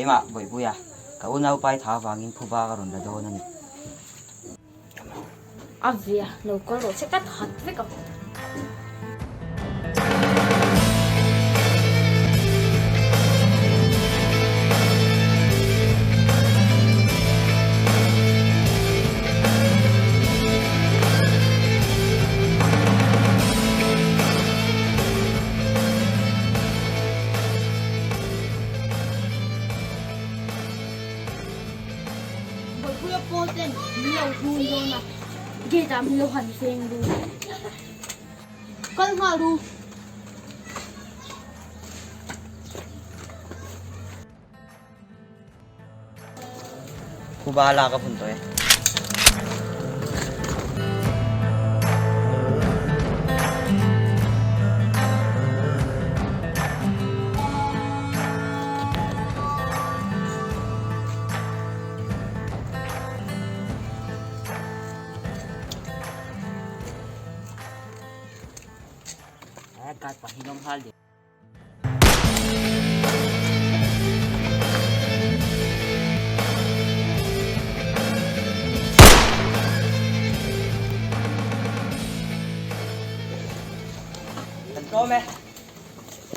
Keimah, Bawihpuia, ka unaupai tha avangin phuba ka rawn la dawn a ni. A via, lo kal rawh che ka that vek ang. Bawihpuia pawl ten min lo hlun dawn a, gate ah min lo han veng ru. Kal nghal ru. Phuba lak a hun tawh e. Guard pahnih an awm nghal deuh. Kan tlawm e.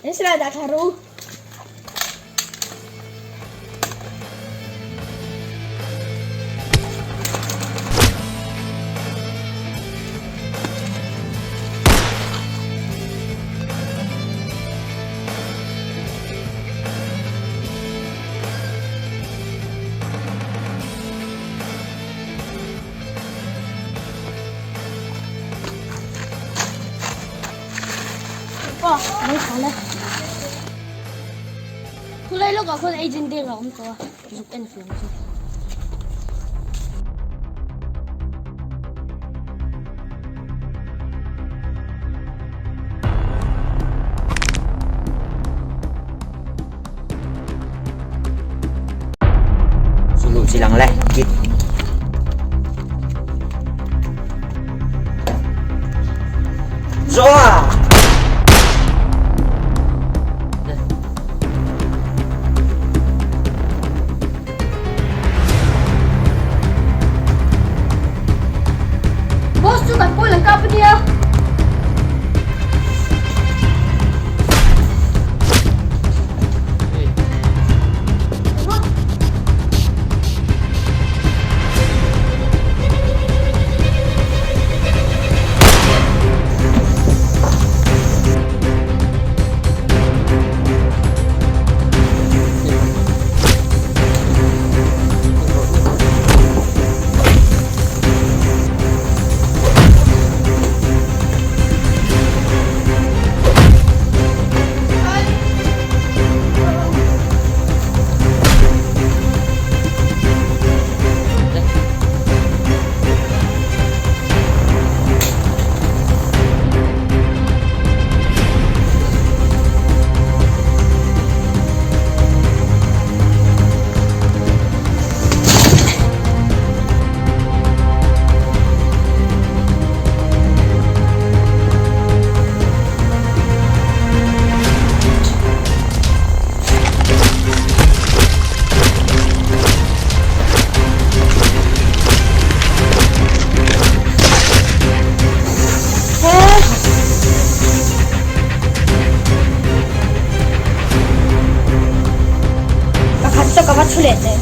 In silai dah thla ru. Khulai lawkah khuan agent deng a awm tawh a, zuk en fiam chu. Sulu silang le kit. Zoa! Boss chu kan pawl an kap ania. Pakhat chu ka va thu leh teh.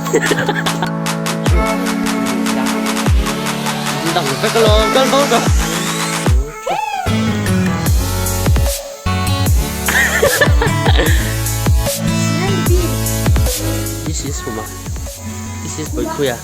Dang vek alawm kal bo rawh. This is Huma. This is Boikhuya.